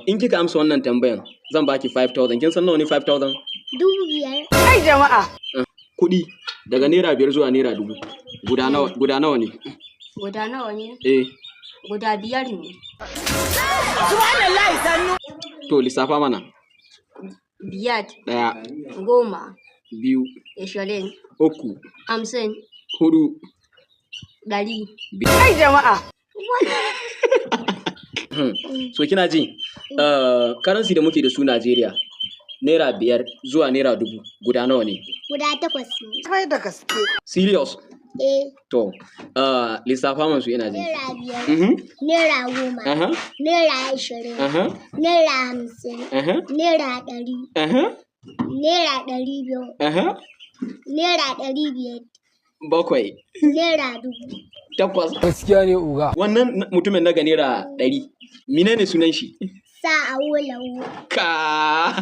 In kika amsa wannan tambayan, zan baki 5000. Kin san nawa ne 5000? 5,000. Kai jama'a. Kuɗi daga ₦5 zuwa ₦1000. Guda nawa, guda nawa ne? Guda nawa ne? Eh. Guda biyar ne. To, lissafa mana. Biyar, Ɗaya, 10, biyu, 20, uku, 50, hudu, 100. Kai jama'a. So kina ji, currency da muke da su Najeriya, ₦5 zuwa ₦1000, guda nawa ne? Guda takwas ne. Kai da gaske. Serious? Eh. To, lissafa man su, ina jin. ₦5. ₦10. ₦20. ₦50. ₦100. ₦200. ₦500. Bakwai. ₦1000. Takwas. Gaskiya ne, uga. Wannan mutumin na ga ₦100. Menene sunan shi? Sa Awolowo. Ka.